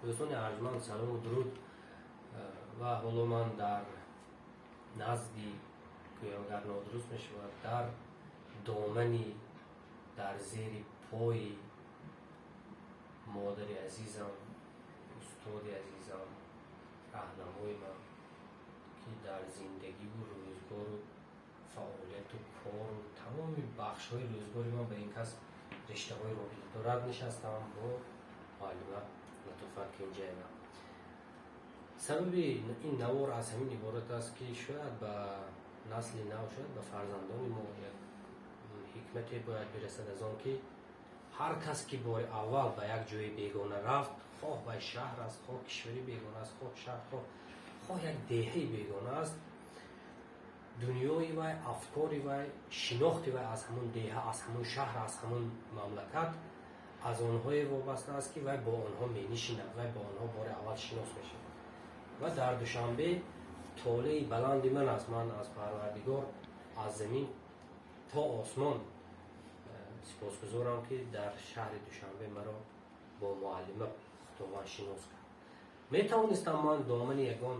Дӯстони арҷманд, салому дуруд. Ва ҳоло ман дар назди, гӯям агар нодуруст мешавад, дар домани, дар зери пои модари азизам, устоди азизам, раҳнамои ман, ки дар зиндагиву рӯзгору фаъолияту кору тамоми бахшҳои рӯзгори ман ба ин кас риштаҳои робита дорад, нишастам бо муаллима Латофат Кенҷаева. Сабаби ин навор аз ҳамин иборат аст, ки шояд ба насли нав, шояд ба фарзандони мо як ҳикмате бояд бирасад аз он, ки ҳар кас, ки бори аввал ба як ҷои бегона рафт, хоҳ ба шаҳр аст, хоҳ кишвари бегона аст, хоҳ шаҳр, хоҳ як деҳаи бегона аст, дунёи вай, афкори вай, шинохти вай аз ҳамон деҳа, аз ҳамон шаҳр, аз ҳамон мамлакат аз онҳое вобаста аст, ки вай бо онҳо менишинад, вай бо онҳо бори аввал шинос мешавад. Ва дар Душанбе толеи баланди ман аст. Ман аз Парвардигор аз замин то осмон сипосгузорам, ки дар шаҳри Душанбе маро бо муаллима Худованд шинос кард. Метавонистам ман домани ягон,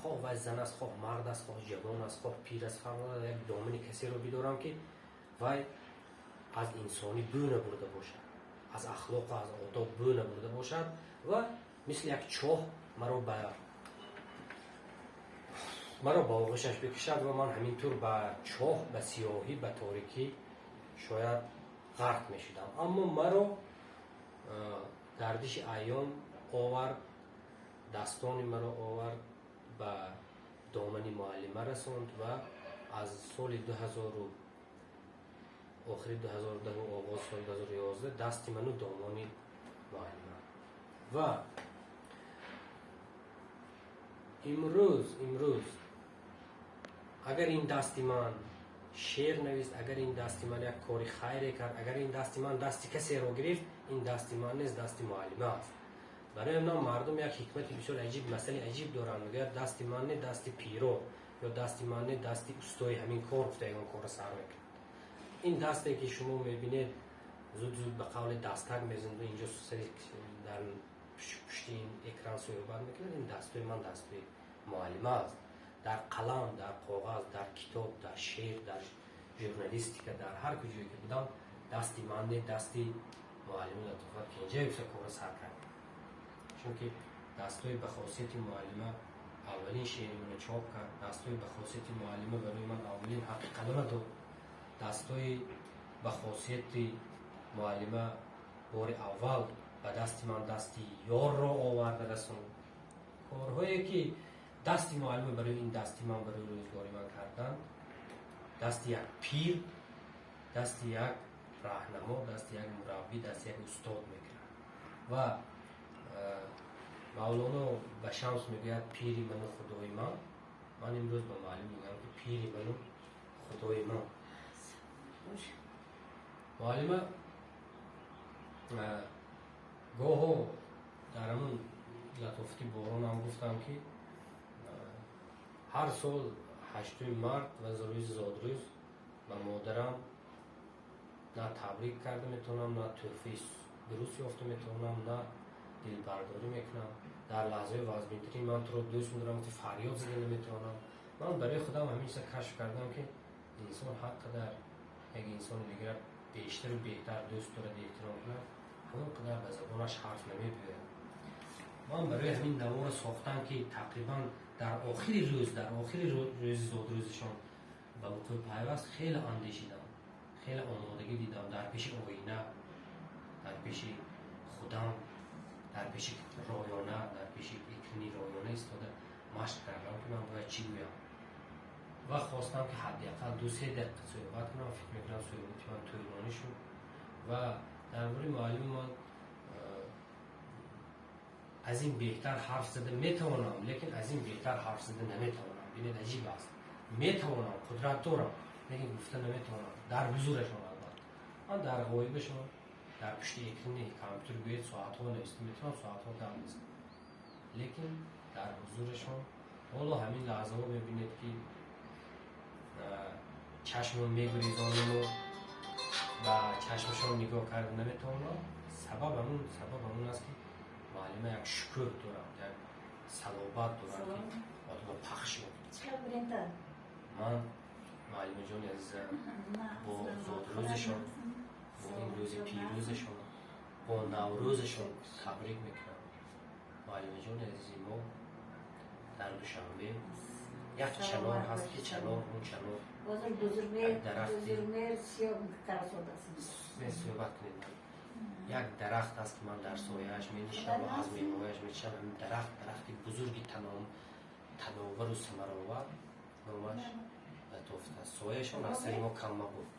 хоҳ вай зан аст, хоҳ мард аст, хоҳ ҷавон аст, хоҳ пир аст, фарқ надорад, як домани касеро бидорам, ки вай аз инсонӣ бӯ набурда бошад, аз ахлоқу аз одоб бӯ набурда бошад ва мисли як чоҳ маро ба оғӯшаш бикашад ва ман ҳамин тур ба чоҳ, ба сиёҳӣ, ба торикӣ шояд ғарқ мешудам. Аммо маро гардиши айём овард, дастони маро овард, ба домани муаллима расонд ва аз соли дуҳазору охири 2010-у оғози соли 2011 дасти ману домони муаллима. Ва имрӯз агар ин дасти ман шеър навист, агар ин дасти ман як кори хайре кард, агар ин дасти ман дасти касеро гирифт, ин дасти ман нест, дасти муаллима аст. Барои ман мардум як ҳикмати бисёр аҷиб, масъалаи аҷиб доранд, мегӯяд: «Дасти ман не, дасти пиро» ё «Дасти ман не, дасти устои ҳамин кор», гуфта ягон корро сар мекунад. Ин дасте, ки шумо мебинед, зуд зуд ба қавли дастак мезанду инҷо сари дар пушти ин экран суҳбат мекунад, ин дастои ман дастои муаллима аст. Дар қалам, дар коғаз, дар китоб, дар шеър, дар журналистика, дар ҳар куҷое ки будам, дасти ман не, дасти муаллима Латофат Кенҷаева корро сар кард, чунки дастои ба хосияти муаллима аввалин шеъри маро чоп кард, дастои ба хосияти муаллима барои ман аввалин ҳаққи қалама дод, дастои ба хосияти муаллима бори аввал ба дасти ман дасти ёрро оварда расонд. Корҳое, ки дасти муаллима барои ин дасти ман, барои рӯзгори ман карданд, дасти як пир, дасти як раҳнамо, дасти як мураббӣ, дасти як устод мекунад. Ва Мавлоно ба Шамс мегӯяд: «Пири ману худои ман». Ман имрӯз ба муаллим мегӯям, ки пири ману худои ман. Муаллима, гоҳо дар ҳамун латофати боронам гуфтам, ки ҳар сол 8-уми март ва рӯзи зодрӯз ба модарам на табрик карда метавонам, на тӯҳфаи дуруст ёфта метавонам, на дилбардорӣ мекунам. Дар лаҳзаи вазминтарин «Ман туро дӯст медорам» фарёд зада наметавонам. Ман барои худам ҳамин чиза кашф кардам, ки инсон ҳар қадар як инсони дигар бештару беҳтар дӯст дорад, эҳтиром кунад, ҳамон қадар ба забонаш ҳарф намебиёяд. Ман барои ҳамин наворо сохтам, ки тақрибан дар охири рӯз, дар охири рӯзи зодрӯзашон ба вуқӯъ пайваст. Хеле андешидам, хеле омодагӣ дидам, дар пеши оина, дар пеши худам, дар пеши роёна, дар пеши экрани роёна истода машқ кардам, ки ман бояд чӣ гӯям, ва хостам, ки ҳадди ақал 2-3 дақиқа суҳбат кунам. Фикр мекунам, суҳбати ман тӯлонӣ шуд ва дар бораи муаллими ман аз ин беҳтар ҳарф зада метавонам, лекин аз ин беҳтар ҳарф зада наметавонам. Бинед, аҷиб аст: метавонам, қудрат дорам, лекин гуфта наметавонам дар ҳузурашон. Албатта, ман дар ғоибашон, дар пушти экрани компютер, гӯед, соатҳо нависта метавонам, соатҳо гап мезанам, лекин дар ҳузурашон ҳоло ҳамин лаҳзаҳо мебинед, ки чашмон мегурезонаму ба чашмашон нигоҳ карда наметавонам. Сабаб Сабаб ҳамун аст, ки муаллима як шукӯҳ дорад, як салобат дорад, ки одама пахш мекунад. Ман муаллимаҷони азиза бо зодрӯзашон, бо ин рӯзи пирӯзашон, бо Наврӯзашон табрик мекунам. Муаллимаҷони азизи мо, дар Душанбе як чанор ҳаст, ки чанор, он чанор як дарахти суҳбат кунед. Як дарахт аст, ки ман дар сояаш менишинам ва аз мевояш мечашам. Ҳамин дарахт, дарахти бузурги тановару самаровар, номаш Латофат аст. Сояшон аз сари мо кам мабуд.